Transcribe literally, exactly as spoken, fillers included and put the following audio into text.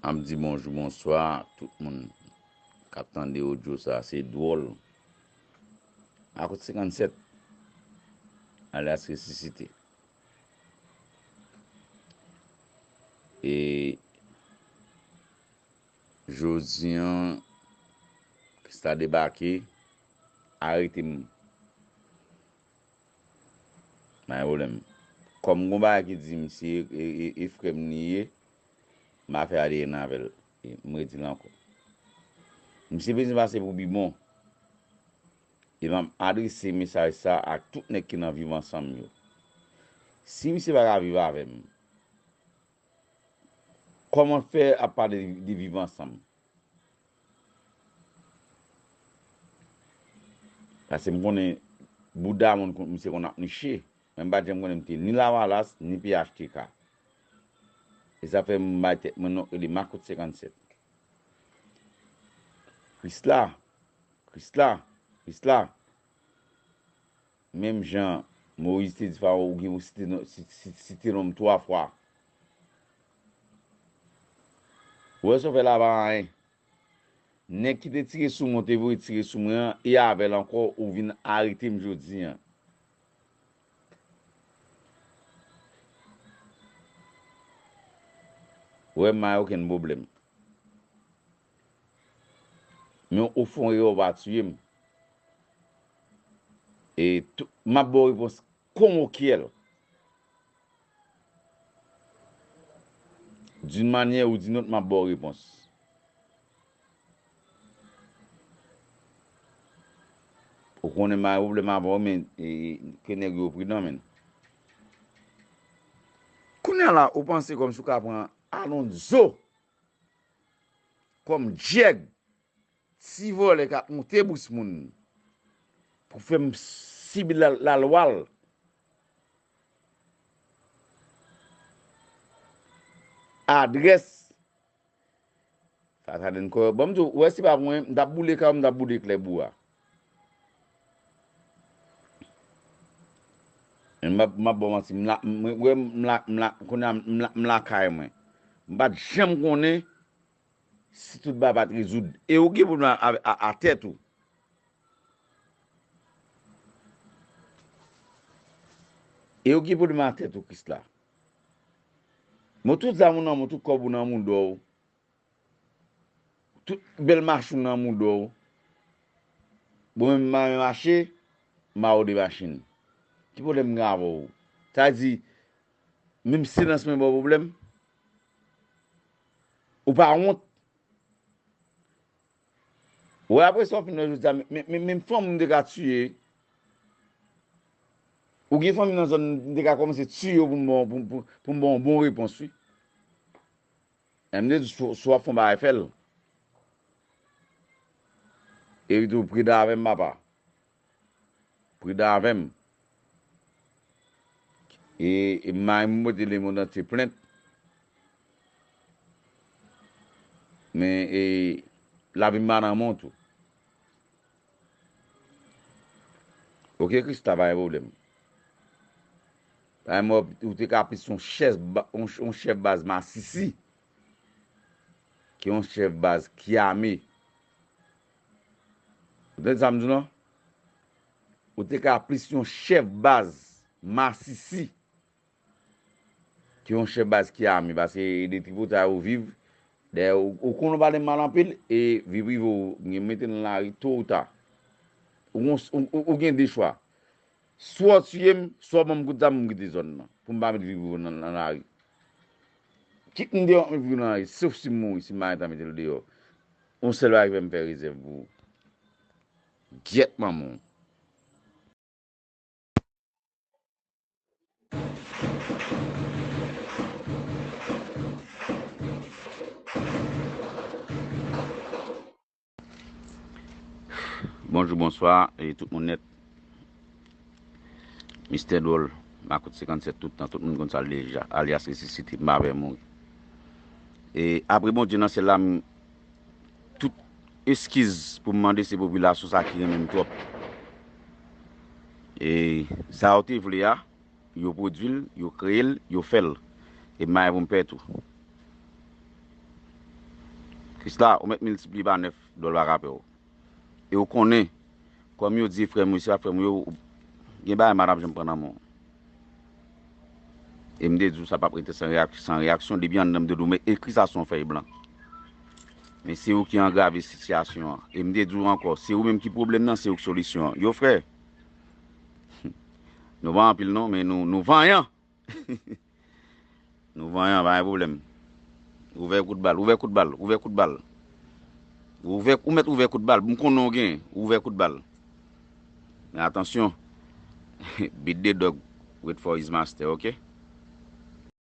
M ap di bonjou, bonswa tout moun k ap tande odyo sa, se dwòl. Makout senkannsèt, alyas resisite. E jodi an, Krista debake, arete m. Pa gen pwoblèm. Kòm gon bagay ki di m se e, e, e frè m li ye, m a fè A D N avè l. E m redi l ankò. Misye bezwen pase pou pi bon. E m ap adrese mesaj sa ak tout nèg ki nan Viv Ansanm yo. Si misye pa ka viv avè m, kòman fè ap pale de Viv Ansanm? Paske m konnen bouda moun kon-, misye konn ap niche. Men m pa t janm konnen m te ni Lavalas, ni P H T K. E sa fè m bay tèt mwen non rele Makout senkannsèt. Krisla, Krisla, Krisla. Menm jan Moyiz te di Fawo, ou gen pou site non, si-, si-, site non m twa fwa. Ou wè sa w fè la pa anyen. Nèg ki te tire sou mwen, te voye tire sou mwen an, e avè l ankò, ou vin arete m jodi an. Ou wè, m pa gen okenn pwoblèm. Men ou fè yon erè, ou pa tiye m. E tou, m ap ba w repons kòm ou kyè l. D'une manière ou d'une autre, m ap ba w repons. Ou konnen m pa gen pwoblèm avè w, men, e, ke nèg yo pridan, men. Kounye a la, ou panse kòmsi w ka pran Alonzo kòm djèg, ti vòlè k ap monte bous moun pou fè m sibi la, lalwa l. Adrès. Sa, sa donn kò. Bon, m di w, ou wè, si pa pou mwen, m t ap boule kay ou, m t ap boule eklè bou a. M ap, m ap ba w manti, m la, m, m, m la, m la, kounye a, m la, m lakay mwen. M pa t janm konnen si tout bagay pa t rezoud. E ou gen pwoblèm a, a, a tèt ou. E ou gen pwoblèm a tèt ou, Krisla. Bon, tout zam ou nan men w, tout kòb ou nan mouda w. Tout bèl machin nan mouda w. Bon, menm m pa renmen mache, m pa rode machin. Ki pwoblèm m gen avè w? Sa vle di, menm silans mwen ba w pwoblèm? Ou pa wont? Ou wè, apre sa, w fin wè jodi a, men, men, men, menm fanmi m te ka tiye. Ou gen fanmi nan zòn, m te ka kòmanse tiye yo pou m ba w, pou, pou, pou m ba w yon bon repons, wi. M te di, si, si w ap fè yon bagay, fè l. Epi tou, pridan avè m, papa. Pridan avè m. E, e mari m pote lemonn antye plent. Men, e, lavi m pa nan men w tou. Oke, Krista, pa gen pwoblèm. Pa gen pwoblèm, ou te ka plis yon chèf ba-, yon, yon chèf baz masisi ke yon chèf baz ki ame. Ou tande sa m di w lan? Ou te ka plis yon chèf baz masisi ke yon chèf baz ki ame, paske e de tripotay ou viv. Dayè, ou, ou konn ou pale m mal anpil, e vi prive w, m gen mete nan lari to ou ta. Ou gon, ou, ou, ou gen de chwa. Swa w tiye m, swa w ban m kout zam, m kite zòn nan, pou m pa met vi prive w nan, nan lari. Kit m deyò, m met vi prive w nan lari, sof si m mouri, si m pa gentan mete l deyò. Yon sèl bagay ki fè m fè rezèv pou ou. Gyèt manman w. Bonjou, bonswa, e tout moun nèt. Mistè Dwòl, Makout senkannsèt tout tan, tout moun konn sa l deja, alyas resisite, m pa pè mouri. E apre Bondye nan syèl la, m, tout eskiz pou m mande se popilasyon sa ki renmen m twòp. E sa yo te vle a, yo pwodui l, yo kreye l, yo fè l. E m pa gen pou m pè tou. Krisla, ou mèt miltipliye pa nèf dòl pa rapè w. E ou konnen, kòm yo di frè m, se pa frè m yo, gen bagay m pa t ap janm pran nan men w. E m te di w sa p ap rete san reyak-, san reyaksyon, depi anndan m te di w, men ekri sa sou yon fèy blan. Men se ou ki angrave sitiyasyon an. E m te di w ankò, se ou menm ki pwoblèm nan, se ou ki solisyon an. Yo frè, nou pa anpil non, men nou, nou vanyan. Nou vanyan, pa gen pwoblèm. Ouvè kout bal, ouvè kout bal, ouvè kout bal. Ouvè, ou mèt ouvè kout bal. M konnen w gen, ouvè kout bal. Men atansyon, beat the dog, wait for his master, ok?